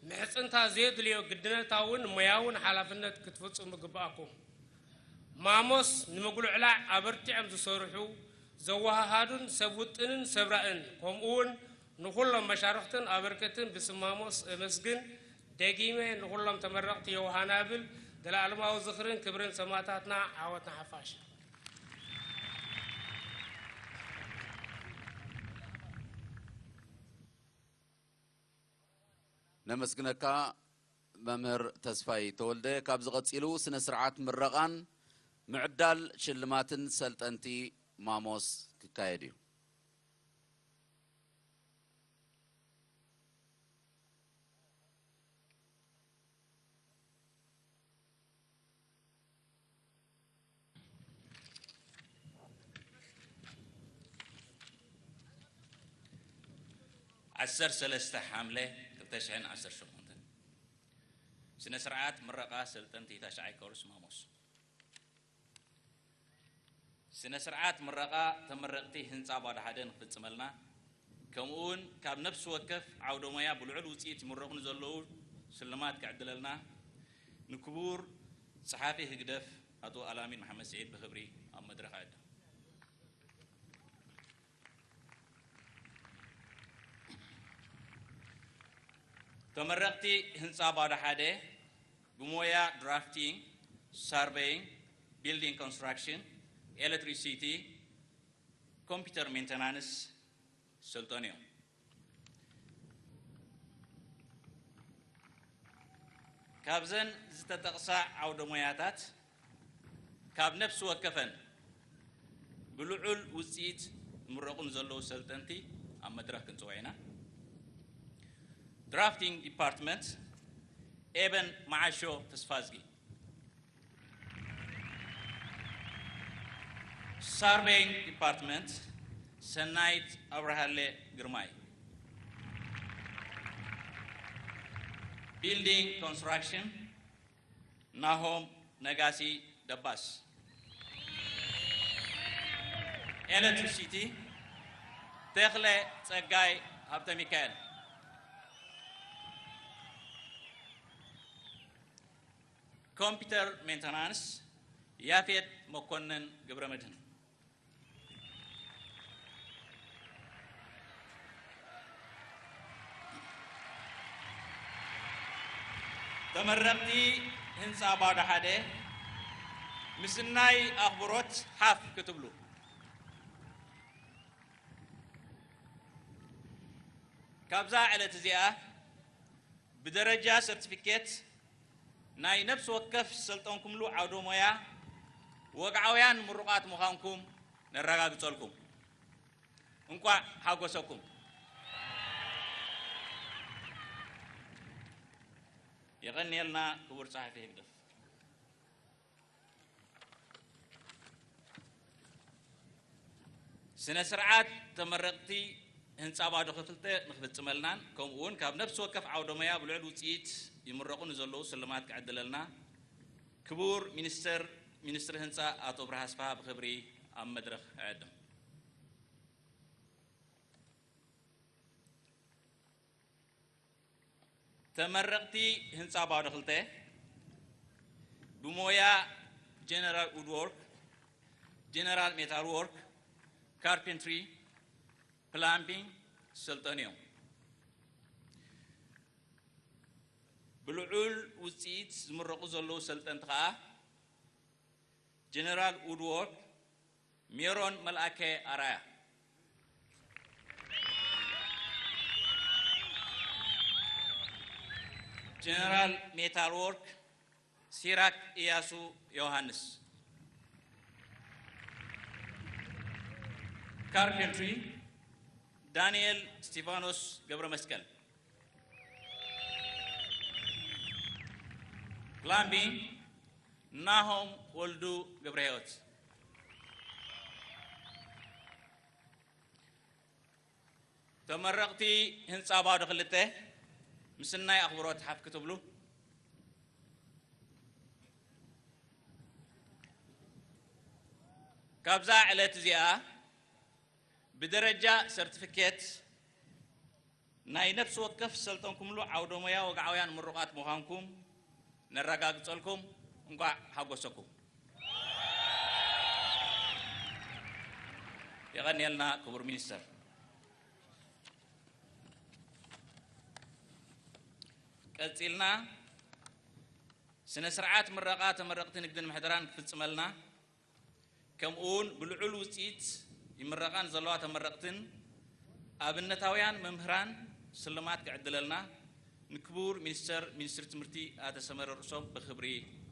ምሕጽንታ ዘየድልዮ ግድነታውን ሞያውን ሓላፍነት ክትፍጽሙ ይግብኣኩም። ማሞስ ንምጉልዕላዕ ኣበርቲዖም ዝሰርሑ፣ ዘወሃሃዱን ሰብ ውጥንን ሰብ ራእን፣ ከምኡውን ንኹሎም መሻርኽትን ኣበርከትን ብስም ማሞስ እመስግን። ደጊመ ንኹሎም ተመረቕቲ የውሃና ብል። ዘለኣለማዊ ዝኽርን ክብርን ሰማእታትና። ዓወት ንሓፋሽ። ነመስግነካ መምህር ተስፋይ ተወልደ። ካብዚ ቀጺሉ ስነ ስርዓት ምረቓን ምዕዳል ሽልማትን ሰልጠንቲ ማሞስ ክካየድ እዩ። ዓሰርተ ሰለስተ ሓምለ ክልተ ሽሕን ዓሰርተ ሸሞንተን። ስነ ስርዓት ምረቓ ሰልጠንቲ ታሽዓይ ኮርስ ማሞስ። ስነ ስርዓት ምረቓ ተመረቕቲ ህንፃ ባዶ ሓደ ንክፍፅመልና፣ ከምኡ እውን ካብ ነፍሲ ወከፍ ዓውደ ሞያ ብልዑል ውፅኢት ይምረቑ ንዘለዉ ሽልማት ክዕድለልና፣ ንክቡር ጸሓፊ ህግደፍ ኣቶ ኣልኣሚን መሓመድ ስዒድ ብኽብሪ ኣብ መድረኽ እዕድም። ተመረቕቲ ህንጻ ባዶ ሓደ ብሞያ ድራፍቲንግ፣ ሰርቬይንግ፣ ቢልዲንግ ኮንስትራክሽን፣ ኤሌክትሪሲቲ፣ ኮምፒውተር ሜንተናንስ ሰልጠኑ እዮም። ካብዘን ዝተጠቕሳ ዓውደ ሞያታት ካብ ነፍሲ ወከፈን ብልዑል ውፅኢት ዝምረቑ ንዘለዉ ሰልጠንቲ ኣብ መድረኽ ክንፅውዕ ኢና። ድራፍቲንግ ዲፓርትመንት ኤበን መዓሾ ተስፋዝጊ። ሳርቬይንግ ዲፓርትመንት ሰናይት ኣብርሃለ ግርማይ። ቢልዲንግ ኮንስትራክሽን ናሆም ነጋሲ ደባስ። ኤሌክትሪሲቲ ተኽለ ጸጋይ ሃብተ ሚካኤል። ኮምፒውተር ሜንተናንስ ያፌት መኮንን ገብረ መድህን። ተመረቕቲ ህንፃ ባዶ ሓደ ምስናይ ኣኽብሮት ሓፍ ክትብሉ። ካብዛ ዕለት እዚኣ ብደረጃ ሰርቲፊኬት ናይ ነፍሲ ወከፍ ዝሰልጠንኩምሉ ዓውደ ሞያ ወግዓውያን ምሩቓት ምዃንኩም ነረጋግጸልኩም። እንቋዕ ሓጎሰኩም። የቐንየልና ክቡር ጸሓፊ ህግደፍ። ስነ ስርዓት ተመረቕቲ ህንፃ ባዶ ክፍልተ ንክፍፅመልናን ከምኡ እውን ካብ ነፍሲ ወከፍ ዓውደ ሞያ ብልዑል ውፅኢት ይምረቑ ንዘለዉ ስልማት ክዕድለልና ክቡር ሚኒስተር ሚኒስትሪ ህንፃ ኣቶ ብርሃ ኣስፍሃ ብክብሪ ኣብ መድረኽ እዕድም። ተመረቕቲ ህንፃ ባዶ ክልተ ብሞያ ጀነራል ውድዎርክ፣ ጀነራል ሜታል ዎርክ፣ ካርፔንትሪ፣ ፕላምቢንግ ዝሰልጠኑ እዮም። ብልዑል ውፅኢት ዝምረቑ ዘለዉ ሰልጠንቲ ከዓ ጀነራል ውድዎርክ ሜሮን መልኣከ ኣራያ፣ ጀነራል ሜታል ዎርክ ሲራክ ኢያሱ ዮሃንስ፣ ካርፔንትሪ ዳንኤል እስቲፋኖስ ገብረ መስቀል፣ ፕላምቢንግ ናሆም ወልዱ ገብረ ህይወት። ተመረቕቲ ህንፃ ባዶ ክልተ ምስናይ ኣኽብሮት ሓፍ ክትብሉ። ካብዛ ዕለት እዚኣ ብደረጃ ሰርቲፊኬት ናይ ነፍሲ ወከፍ ዝሰልጠንኩምሉ ዓውደ ሞያ ወግዓውያን ምሩቓት ምዃንኩም ነረጋግጸልኩም። እንቋዕ ሓጎሰኩም። የቐንየልና ክቡር ሚኒስተር። ቀጺልና ስነ ስርዓት ምረቓ ተመረቕቲ ንግድን ምሕደራን ክፍጽመልና፣ ከምኡ እውን ብልዑል ውፅኢት ይምረቓ ንዘለዋ ተመረቕትን ኣብነታውያን መምህራን ስልማት ክዕድለልና ንክቡር ሚኒስተር ሚኒስትሪ ትምህርቲ ኣቶ ሰመረ ርእሶም ብክብሪ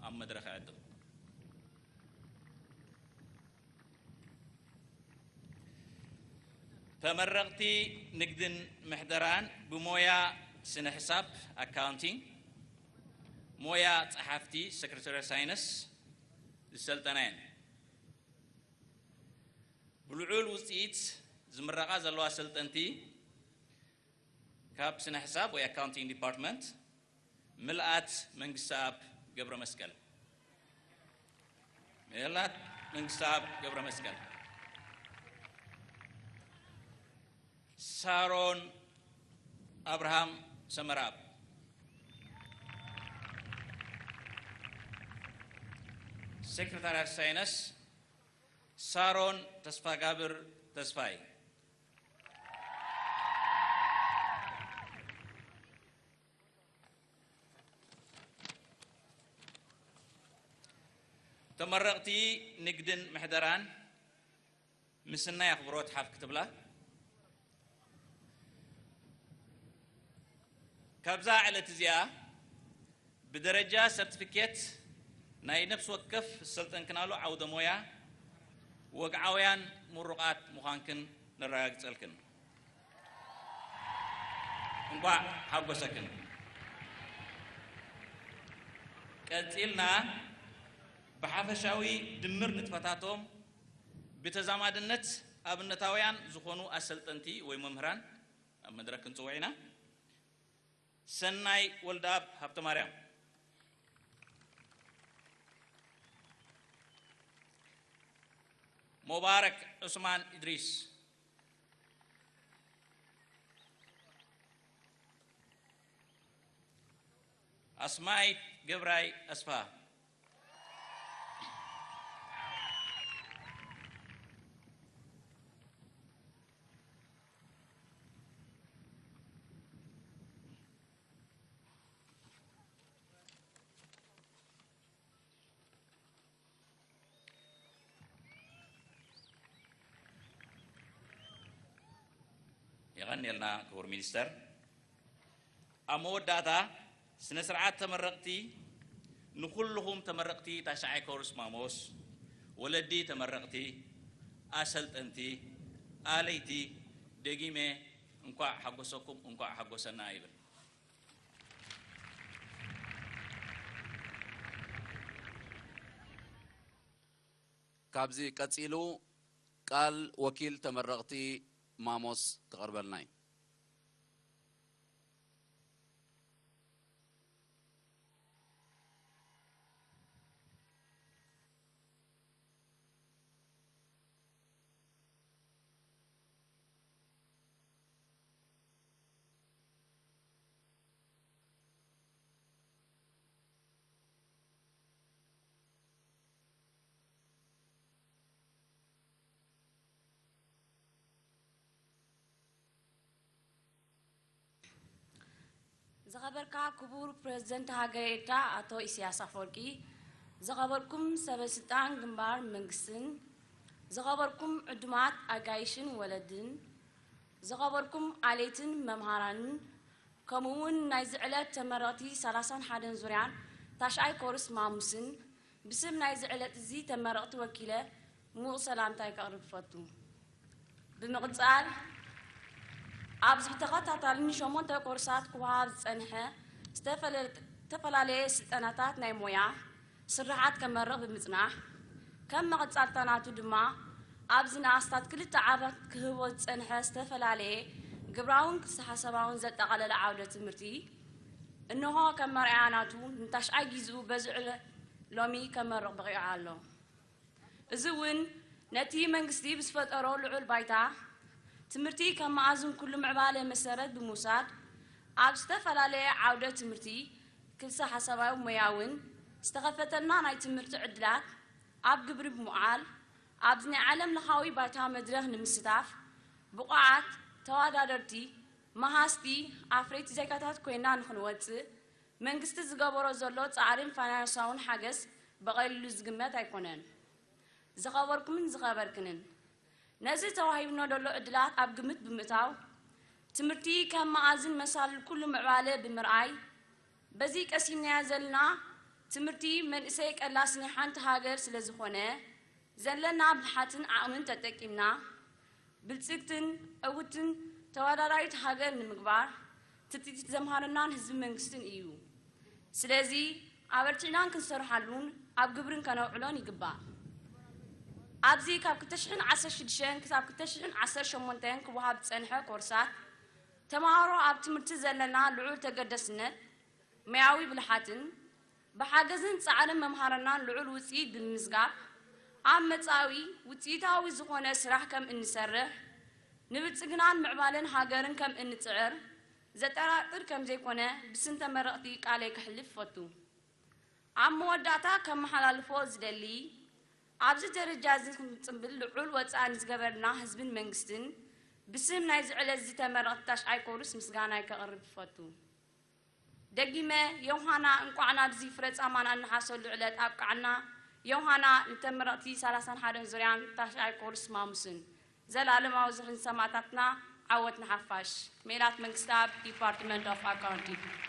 ኣብ መድረኽ እዕድም። ተመረቕቲ ንግድን ምሕደራን ብሞያ ስነ ሕሳብ ኣካውንቲንግ፣ ሞያ ጸሓፍቲ ሰክረታርያ ሳይንስ ዝሰልጠና እየን። ብልዑል ውፅኢት ዝምረቓ ዘለዋ ሰልጠንቲ ካብ ስነ ሕሳብ ወይ ኣካውንቲንግ ዲፓርትመንት ምልኣት መንግስተኣብ ገብረ መስቀል። ምልኣት መንግስተኣብ ገብረ መስቀል። ሳሮን ኣብርሃም ሰመረኣብ። ሴክሬታርያት ሳይነስ ሳሮን ተስፋጋብር ተስፋይ። ተመረቕቲ ንግድን ምሕደራን ምስናይ ኣኽብሮት ሓፍ ክትብላ። ካብዛ ዕለት እዚኣ ብደረጃ ሰርቲፊኬት ናይ ነፍሲ ወከፍ ዝሰልጠንክናሉ ዓውደ ሞያ ወግዓውያን ምሩቓት ምዃንክን ነረጋግጸልክን። እንቋዕ ሓጎሰክን። ቀጺልና ብሓፈሻዊ ድምር ንጥፈታቶም ብተዛማድነት ኣብነታውያን ዝኾኑ ኣሰልጠንቲ ወይ መምህራን ኣብ መድረክ ክንጽውዕ ኢና። ሰናይ ወልደኣብ ሃብተማርያም፣ ሙባረክ ዑስማን ኢድሪስ፣ ኣስማይ ገብራይ ኣስፋ፣ የቐንየልና ክቡር ሚኒስተር። ኣብ መወዳእታ ስነ ስርዓት ተመረቕቲ ንኹልኹም ተመረቕቲ ታሽዓይ ኮርስ ማሞስ፣ ወለዲ ተመረቕቲ፣ ኣሰልጠንቲ፣ ኣለይቲ፣ ደጊመ እንኳዕ ሓጎሰኩም እንኳዕ ሓጎሰና ይብል። ካብዚ ቀጺሉ ቃል ወኪል ተመረቕቲ ማሞስ ክቐርበልና እዩ። ዝኸበርካ ክቡር ፕረዚደንት ሃገረ ኤርትራ ኣቶ ኢሳያስ ኣፈወርቂ፣ ዝኸበርኩም ሰበ ስልጣን ግንባር መንግስትን፣ ዝኸበርኩም ዕዱማት ኣጋይሽን ወለድን፣ ዝኸበርኩም ኣለይትን መምሃራንን፣ ከምኡ እውን ናይዚ ዕለት ተመረቕቲ ሰላሳን ሓደን ዙርያን ታሽዓይ ኮርስ ማሙስን፣ ብስም ናይዚ ዕለት እዚ ተመረቕቲ ወኪለ ምዉቕ ሰላምታይ ከቕርብ እፈቱ። ብምቕጻል፣ ኣብዚ ብተኸታታሊ ንሸሞንተ ኮርሳት ክወሃብ ዝጸንሐ ዝተፈለ-፣ ዝተፈላለየ ስልጠናታት ናይ ሞያ ስርሓት ከመርቕ ብምጽናሕ፣ ከም መቐጻልታ ናቱ ድማ ኣብዚ ንኣስታት ክልተ ዓመት ክህቦ ዝጸንሐ ዝተፈላለየ ግብራውን ክልሰ ሓሳባውን ዘጠቓለለ ዓውደ ትምህርቲ፣ እንሆ ከም መርኣያ ናቱ ንታሽዓይ ግዜኡ በዚ ዕለ-፣ ሎሚ ከመርቕ በቒዑ ኣሎ። እዚ እውን ነቲ መንግስቲ ብዝፈጠሮ ልዑል ባይታ፣ ትምህርቲ ከም መኣዝን ኩሉ ምዕባለ መሰረት ብምውሳድ፣ ኣብ ዝተፈላለየ ዓውደ ትምህርቲ ክልሰ ሓሳባዊ ሞያውን ዝተኸፈተልና ናይ ትምህርቲ ዕድላት ኣብ ግብሪ ብምውዓል፣ ኣብዚ ናይ ዓለም ለኻዊ ባይታ መድረኽ ንምስታፍ ብቑዓት፣ ተወዳደርቲ፣ መሃዝቲ፣ ኣፍረይቲ ዜጋታት ኮይና ንኽንወጽእ መንግስቲ ዝገበሮ ዘሎ ጻዕርን ፋይናንሳውን ሓገዝ ብቐሊሉ ዝግመት ኣይኮነን። ዝኸበርኩምን ዝኸበርክንን፣ ነዚ ተዋሂብና ዘሎ ዕድላት ኣብ ግምት ብምእታው፣ ትምህርቲ ከም መኣዝን መሳልል ኩሉ ምዕባለ ብምርኣይ፣ በዚ ቀሲምናዮ ዘለና ትምህርቲ መንእሰይ ቀላሲ ናይ ሓንቲ ሃገር ስለ ዝኾነ፣ ዘለና ብልሓትን ዓቕምን ተጠቂምና፣ ብልጽግትን ዕውትን ተወዳዳሪት ሃገር ንምግባር ትጽቢት ዘምሃረናን ህዝቢ መንግስትን እዩ። ስለዚ ኣበርቲዕናን ክንሰርሓሉን ኣብ ግብርን ከነውዕሎን ይግባእ። ኣብዚ ካብ ክልተ ሽሕን ዓሰርተ ሽዱሽተን ክሳብ ክልተ ሽሕን ዓሰርተ ሸሞንተን ክወሃብ ዝጸንሐ ኮርሳት፣ ተማሃሮ ኣብ ትምህርቲ ዘለና ልዑል ተገደስነት፣ ሞያዊ ብልሓትን ብሓገዝን ጻዕርን መምሃራናን ልዑል ውጽኢት ብምምዝጋብ፣ ኣብ መጻኢ ውጽኢታዊ ዝኾነ ስራሕ ከም እንሰርሕ፣ ንብልጽግናን ምዕባለን ሃገርን ከም እንጽዕር ዘጠራጥር ከም ዘይኮነ ብስም ተመረቕቲ ቃለይ ከሕልፍ እፈቱ። ኣብ መወዳእታ ከመሓላልፎ ዝደሊ፣ ኣብዚ ደረጃ እዚ ክንጽንብል ልዑል ወጻኢ ንዝገበረልና ህዝብን መንግስትን ብስም ናይዚ ዕለት እዚ ተመረቕቲ ታሽዓይ ኮርስ ምስጋናይ ከቕርብ እፈቱ። ደጊመ ዮሃና እንቋዕ ናብዚ ፍረ ጻማና እንሓሰሉ ዕለት ኣብቅዓና። ዮሃና ንተመረቕቲ ሰላሳን ሓደን ዙርያን ታሽዓይ ኮርስ ማሙስን። ዘላለማዊ ዝኽሪ ንሰማእታትና፣ ዓወት ንሓፋሽ። ሜላት መንግስተኣብ፣ ዲፓርትመንት ኦፍ ኣካውንቲንግ።